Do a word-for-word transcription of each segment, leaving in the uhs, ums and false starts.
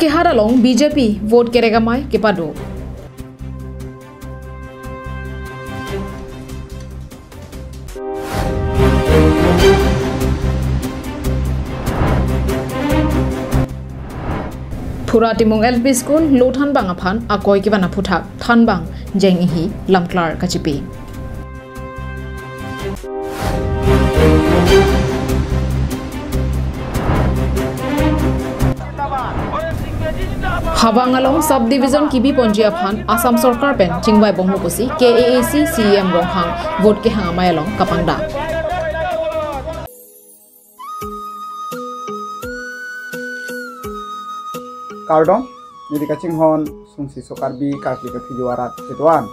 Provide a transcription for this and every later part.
Havarkehat along B J P vote kerek amei kepado. Phura Timung L P School lo thanbang aphan akoi kevan aphuthak thanbang jeng-ihi lamklar kachipi. Hawang along sub division kebi ponji aphan Assam sorkar pen chingvai bom pusi K A A C C E M Ronghang vote kehang amei along kapangdak. Kardom, neli kachinghon Sungsi Sokarbi Karkli Kaphijo arat kedo-an.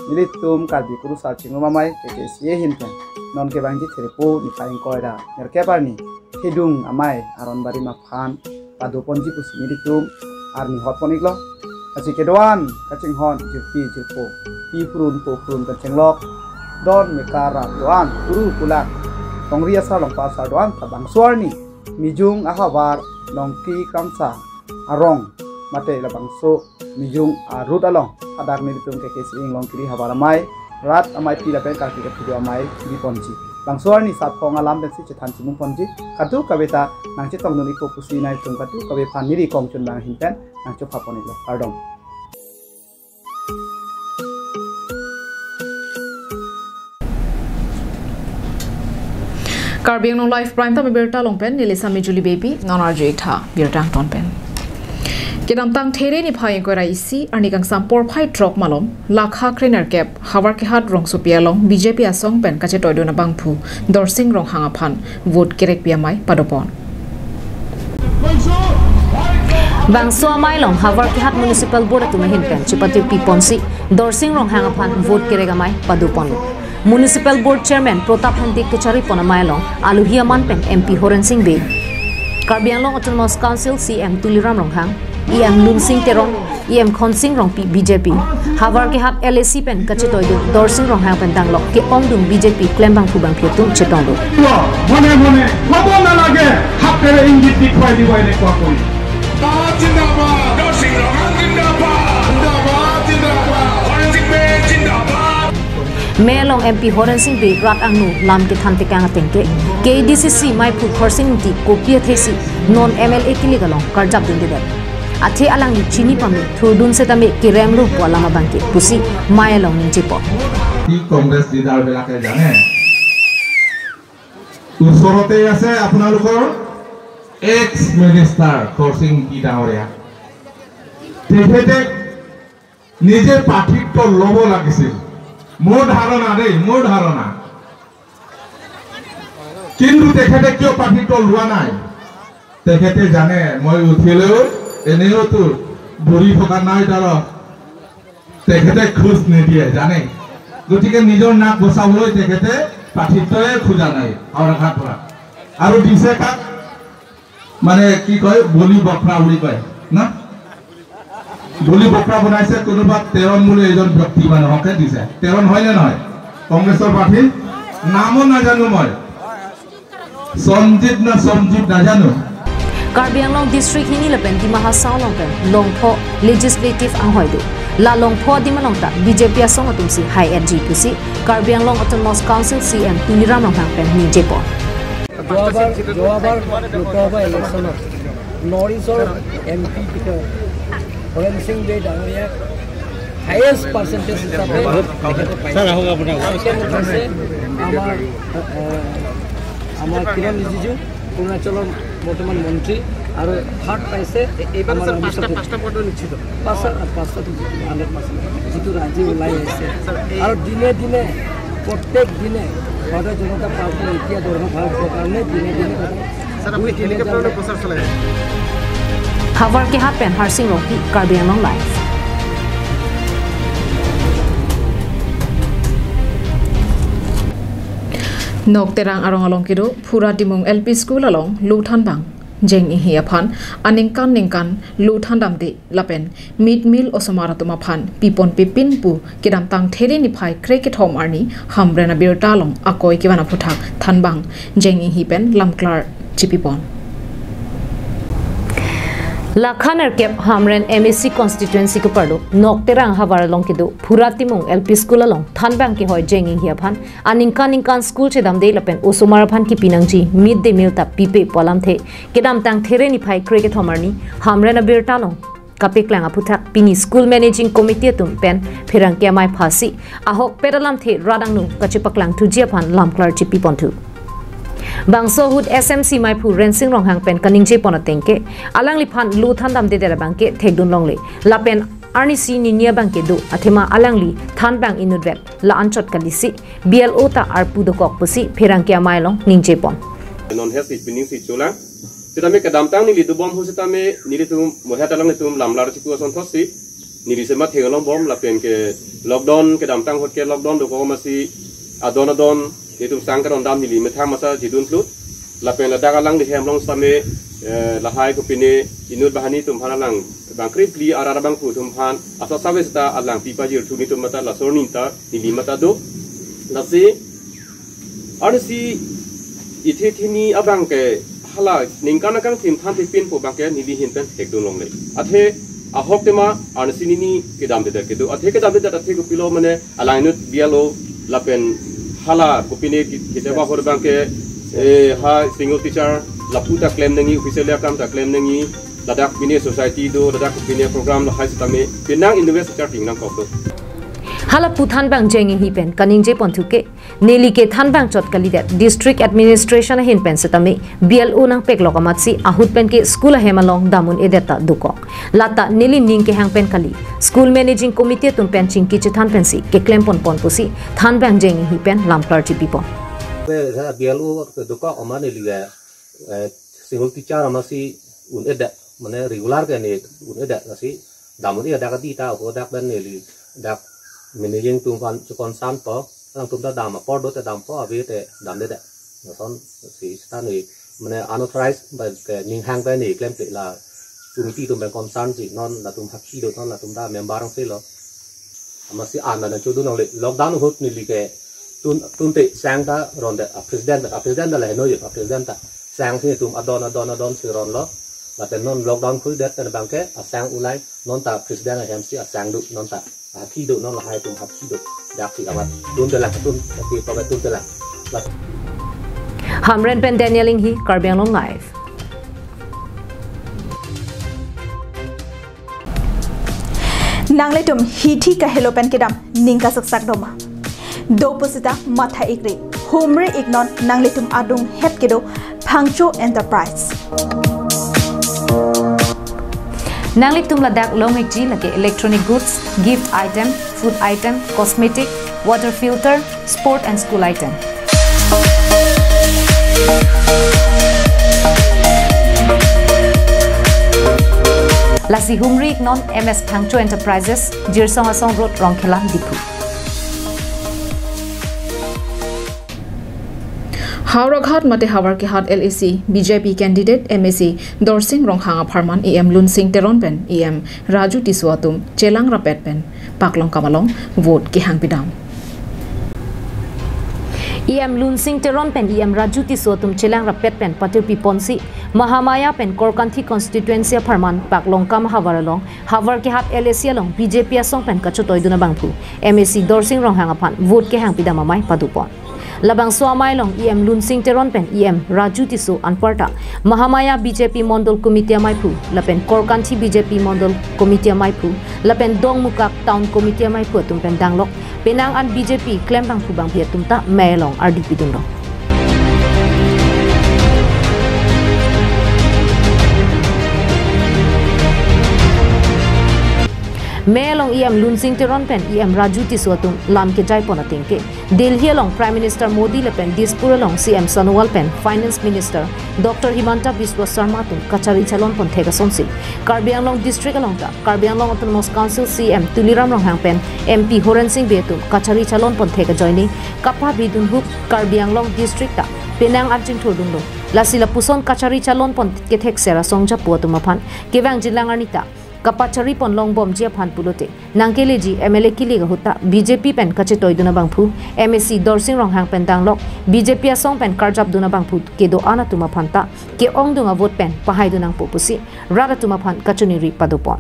Nelitum Karbi Kurusar Chingrum Amei K K C A ahin pen non kevangji Threppu niphai ingkoi ra nerkep arni thedung amei aron barim aphan pado ponji pusi nelitum arni hot pon-iklo. Lasi kedo-an kachinghon jirpi jirpo, pi phurun po phurun kachenglok, don mekar rat do-an, kuru kulak, tongri asar longpa asar do-an ta bangso arni Mijung ahavar Longki Kramsa arong mate labangso Mijung arut along hadak nelitum K K C A Inglong Kiri Havar Amei, Rat Ameipi lapen Karkli Kaphijo Amei kebi ponji. Bangso arni sat phong alam pensi chethan chimung ponji. Kadokave ta nangchetongdun-ikpo pusi nangtum kadokave aphan neli kongchun bang ahin pen nangchopha pon-iklo. Kardom. Karbi Anglong Live Prime Time abirta along pen neli Sami Julie Baby, non arju-ik tha birta angton pen. Kedamtang There niphai ingkoi ra isi arni kangsam porphai throk malom lakha krenerkep Havarkehat rongsopi along B J P asong pen kachetoidun abangphu Dorsing Ronghang aphan vote kerekpi amei padopon. Bangso amei along Havarkehat Municipal Board atum ahin pen chepatiri ponsi Dorsing Ronghang aphan vote kerek amei padopon. Municipal Board Chairman Pratap Hande kacharipon amei along aluhi aman pen M P Horen Sing Bey, Karbi Anglong Autonomous Council C E M Tuliram Ronghang, E M Lunsing Teron, E M Khonsing Rongpi B J P, Havarkehat L A C pen kachetoidun Dorsing Ronghang pen danglok ke-ongdung B J P klembangphu bangphi atum chetongdun. মনে মনে ক'ব নালাগে, হাতেৰে ইংগিত দেখুৱাই দিব এনেকুৱাকৈ। জিন্দাবাদ, দৰ্শিং ৰঙাল জিন্দাবাদ, জিন্দাবাদ, জিন্দাবাদ, হৰেণ সিং বে জিন্দাবাদ। Amei along M P Horen Sing Bey rat angno lam kethan tekang atengke K D C C meiphu Khorsing Ingti kopi athesi non M L A kilik along karjap dundedet. Athe alangli chini pame thurdun setame kerem ru pu alam abangke pusi amei along ningjepo. কি কংগ্ৰেছ লিডাৰবিলাকে জানে? ওচৰতে আছে আপোনালোকৰ x minister Kharsing কি ডাঙৰীয়া। তেখেতে নিজে প্ৰাৰ্থিত্ব ল'ব লাগিছিল। মোৰ ধাৰণা দেই, মোৰ ধাৰণা। কিন্তু তেখেতে কিয় প্ৰাৰ্থিত্ব লোৱা নাই? তেখেতে জানে, মই উঠিলেও এনেওতো দৌৰি থকা নাই, তাৰ তেখেতে খোজ নিদিয়ে, জানে। গতিকে নিজৰ নাক বচাবলৈ তেখেতে প্ৰাৰ্থিত্বই খোজা নাই হাওৰাঘাট পৰা। আৰু দিছে কাক? মানে কি কয়, বলি বখৰা বুলি কয় না? বলি বখৰা বনাইছে কোনোবা তেৰণ বুলি এজন ব্যক্তি মানুহকে দিছে। তেৰণ হয় নে নহয়? কংগ্ৰেছৰ প্ৰাৰ্থী নামো নাজানো মই। সঞ্জিত না সঞ্জিত নাজানো। Karbi Anglong District hini lapen Dima Hasao along pen Longpho Legislative anghoi do. La Longpho adim along ta B J P asong atumsi hai-etji pusi Karbi Anglong Autonomous Council C E M Tuliram Ronghang pen ningjepo. যোৱাবাৰ যোৱাবাৰ লোকসভা ইলেকশ্যনত নৰ্থ ইষ্টৰ M P Haren সিং বেই ডাঙৰীয়া highest percentage হিচাপে তেখেতে পাইছে। ছাৰ, আহক আপোনাৰ। ছেকেণ্ড হৈছে আমাৰ, এ, আমাৰ কিৰণ ৰিজিজু, অৰুণাচলৰ বৰ্তমান মন্ত্ৰী, আৰু থাৰ্ড পাইছে এই-, এইবাৰ আমাৰ ছাৰ অমিত পাঁচটা, শ্বাহে। পাঁচটা পদ নিশ্চিত। পাঁচটা, পাঁচটাটো হাণ্ড্ৰেড পাৰ্চেণ্ট। যিটো ৰাজি ওলাই আহিছে। ছাৰ, এই আৰু দিনে দিনে, প্ৰত্যেক দিনে ভাৰতীয় জনতা পাৰ্টি এতিয়া দৰকাৰ ভাৰতৰ কাৰণে দিনে দিনে ছাৰ, আপুনি হেলিকপ্টাৰলৈ প্ৰচাৰ চলাই আছে। Havarkehat pen Harsing Rongpi, Karbi Anglong Live. Nok Terang arong along kedo Phura Timung L P School along lo thanbang jeng-ihi aphan aningkan ningkan lo thandamde lapen mid meal osomar atum aphan pipon pipin pu kedamtang There niphai krekethom arni Hamren abirta along akoi kevan aphuthak thanbang jeng-ihi pen lamklar chipipon. Lakhan erkep Hamren M A C constituency keparlo Nokterang havar along kedo Phura Timung L P School along thanbang kehoi Jeng Enghi aphan aningkan ningkan school chedamde lapen osomar aphan kipi nangji mid day meal ta pipe pu alamthe kedamtang There niphai krekethom arni Hamren abirta along kapeklang aphuthak pini school managing committee atum pen pherangke amei aphasi ahokpet alamthe rat angno kachepaklang thuji aphan lamklar chipi ponthu. Bangso ahut S M C meiphu Rensing Ronghang pen kaningje pon ateng ke, alangliphan lo than damdedet abang ke thekdun longle. Lapen arnisi nini abang ke do, athema alangli thanbang inutvet, la-anchot kalisi, B L O ta arpu dokok pusi pherangke amei along ningje pon. Non hes ipini si chulang. Sitame kedamtang neli dobom ahut sitame nelitum mohet alanglitum lamlar chipu asonthotsi neli sema theng along bom lapen ke lockdown kedamtang ahut ke lockdown dokok amatsi adon adon nelitum sang karon dam neli methang masa jidun plut lapen ladak alangli hem along sitame, eh, lahai kopine inut bahani atum aphan alang bang kripli arat abangphu atum aphan asap save seta alang pipa jirthu nelitum mata laso arni ta neli mata do. Lasi arnisi ithe thini abang ke hala ningkan akangthim than thepin pu abang ke neli ahin pen thekdun longle. Athe ahok tema arnisi nini kedamdedet kedo. Athe kedamdedet athe kopilo mane alang inut B L O lapen hala kopine ki-, kita bahor abang ke, eh, ha single teacher lapu ta klem nangji, official akam ta klem nangji, ladak pine society do, ladak pine program lahai sitame penang invest char ting nangkok do. Hala pu thanbang Jeng Enghi pen kaningje ponthu ke, neli ke thanbang chot kalidet, district administration ahin pen sitame B L O nangpeklok amatsi ahut pen ke school ahem along dam un-edet ta dokok. Lata neli ning kehang pen kali, school managing committee atum pen chingki chethan pensi keklem ponpon pusi thanbang Jeng Enghi pen lamklar chipi pon. Ke, ke B L O ke dokok amat neli ke, eh, single teacher amatsi un-edet, mane regular ke ne un-edet lasi dam un-e dak adi ta ho dak pen neli dak managing atum aphan chekonsam po, alangtum ta dam apor do te dampo, ave te damdedet. Lason si seta ne mane unauthorized ba ke ning hang pen ne klemkle la committee atum pen concern si non latum hakhi do, non latum ta member angse lo. Amatsi an nangchodun longle, lockdown ahut neli ke tun, tunte sang ta rondet, a president, a president ta laheno je, a president ta sang si atum adon adon adon si ronlo. Lapen non lockdown khuidet pen abang ke asang ulai, non ta president ahem si asang do, non ta hakhi do, non lahai atum hakhi do. Dak si amat tun telang, tun, tapi pakai tun telang. Lak- Hamren pen Daniel Enghi, Karbi Anglong Live. Nanglitum hithi kahelo pen kedam ning kasuksak doma? Do pusita matha ikri, humri iknon nanglitum adunghet kedo Phangcho Enterprise. Nanglitum ladak long ikji lake electronic goods, gift item, food item, cosmetic, water filter, sport and school item. Lasi humri iknon M S Phangcho Enterprises, Jirsong Asong Road, Rongkhelan, Diphu. Howraghat mate Havarkehat L A C B J P candidate M A C Dorsing Ronghang apharman E M Lunsing Teron pen E M Raju Tisso atum chelang rapet pen paklongkam along vote kehang pidam. E M Lunsing Teron pen E M Raju Tisso atum chelang rapet pen patirpi ponsi Mahamaya pen Korkanthi constituency apharman paklongkam havar along Havarkehat L A C along B J P asong pen kachetoidun abangphu M A C Dorsing Ronghang aphan vote kehang pidam amei padopon. Labangso amei along E M Lunsing Teron pen E M Raju Tisso anparta Mahamaya B J P Mondol Committee ameiphu lapen Korkanthi B J P Mondol Committee ameiphu lapen Dongmukak Town Committee ameiphu atum pen danglok penang an B J P klem bangphu bangphi atum ta mei along ardi pidunlo. Mei along E M Lunsing Teron pen E M Raju Tisso atum lam kejai pon ateng ke Delhi along Prime Minister Modi lapen Dispur along C M Sonowal pen Finance Minister Doctor Himanta Biswa Sarma atum kachari chalon pon thek asonsi Karbi Anglong District along ta Karbi Anglong Autonomous Council C M Tuliram Ronghang pen M P Horen Sing Bey atum kachari chalon pon thek ajoine kapabidun ahut Karbi Anglong District ta penang arjing thurdunlo. Lasi lapuson kachari chalon pon kethek ser asong japu atum aphan kevang jinlang arni ta kapachari pon longbomji aphan pulote nangkeleji M L A kilik ahut ta B J P pen kachetoidun abangphu, M A C Dorsing Ronghang pen danglok B J P asong pen karjapdun abangphu kedo-an atum aphan ta ke-ongdung avote pen pahaidun nangpo pusi rat atum aphan kachiningri padopon.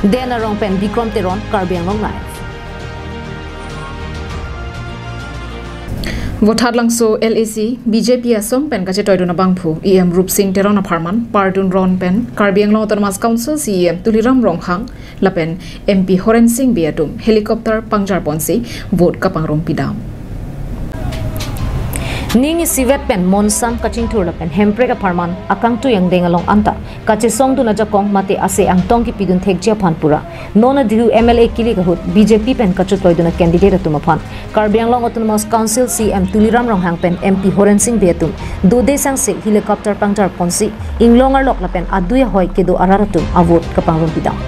Den Arong pen Bikrom Teron, Karbi Anglong Live. Vothatlangso L A C B J P asong pen kachetoidun abangphu E M Rupsing Teron apharman pardun ron pen Karbi Anglong Autonomous Council C E M Tuliram Ronghang lapen M P Horen Sing Bey atum helicopter pangjar ponsi vote kapangrong pidam. Ning isivet pen monsam kachingthur lapen Hemprek apharman akangtui angdeng along anta kachesongdun ajakong mate ase angtong kipidun thekji aphan pura non adihu M L A kilik ahut B J P pen kachetoidun a-candidate atum aphan Karbi Anglong Autonomous Council C E M Tuliram Ronghang pen M P Horen Sing Bey atum dode sangse helicopter pangjar ponsi inglong arlok lapen adui ahoi kedo arat atum avote kapangrong pidam.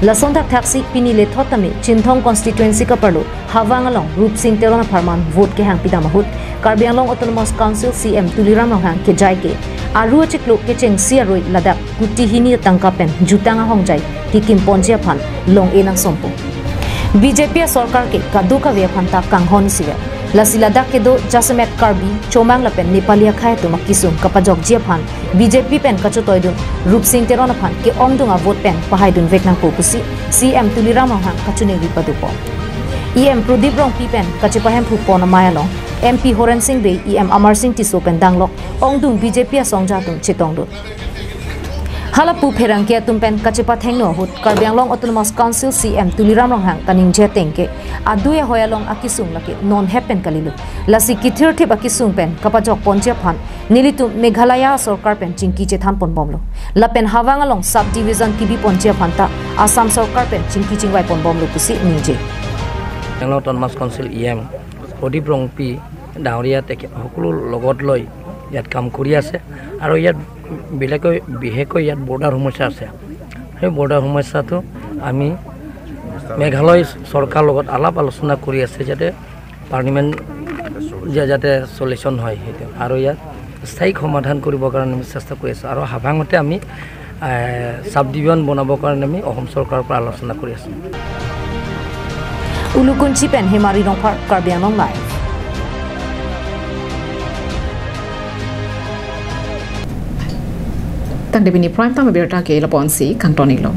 Lason thakthaksi pini lethot tame Chinthong constituency kaparlo Havang along Rupsing Teron apharman vote kehang pidam ahut Karbi Anglong Autonomous Council C E M Tuliram Ronghang kejai ke aru achiklo kechengsi arui ladak kuti hini tangka pen jutang ahongjai kikim ponji aphan long-e nangsompo. B J P asorkar ke kadokave aphan ta kanghon isivet. Lasi ladak kedo jasemet Karbi, Chomang lapen Nepali akhei atum akesung kapajokji aphan B J P pen kachetoidun Rupsing Teron aphan ke-ongdung avote pen pahaidun vek nangpo pusi C E M Tuliram Ronghang kachiningri padopon. E M Prodip Rongpi pen kachepahemphu pon amei along M P Horen Sing Bey, E M Amarsing Tisso pen danglok ongdung B J P asongja atum chetongdun. Halapu pherangke atum pen kachepathengno ahut Karbi Anglong Autonomous Council C E M Tuliram Ronghang kaningje ateng ke adui ahoi along akesung lake non hep pen kalilo. Lasi kithirthip akesung pen kapajok ponji aphan nelitum Meghalaya sorkar pen chingki chethan ponbomlo. Lapen Havang along sub division kibi ponji aphan ta Assam sorkar pen chingki chingvai ponbomlo pusi ningje. Karbi Anglong Autonomous Council E M Prodip Rongpi ডাঙৰীয়া তেখেত সকলো লগত লৈ ইয়াত কাম কৰি আছে। আৰু ইয়াত বেলেগকৈ বিশেষকৈ ইয়াত বৰ্ডাৰ সমস্যা আছে। সেই বৰ্ডাৰ সমস্যাটো আমি মেঘালয় চৰকাৰৰ লগত আলাপ আলোচনা কৰি আছে, যাতে পাৰ্লিমেণ্ট যা-, যাতে চলিউশ্যন হয় সেইটো। আৰু ইয়াত স্থায়ী সমাধান কৰিবৰ কাৰণে আমি চেষ্টা কৰি আছোঁ। আৰু হাভাঙতে আমি, এ, ছাব ডিভিজন বনাবৰ কাৰণে আমি অসম চৰকাৰৰ পৰা আলোচনা কৰি আছোঁ। Ulukunchi pen Hemari Rongphar, Karbi Anglong Live. Tangte pini prime time abirta ke lapu-ansi kangton-iklo.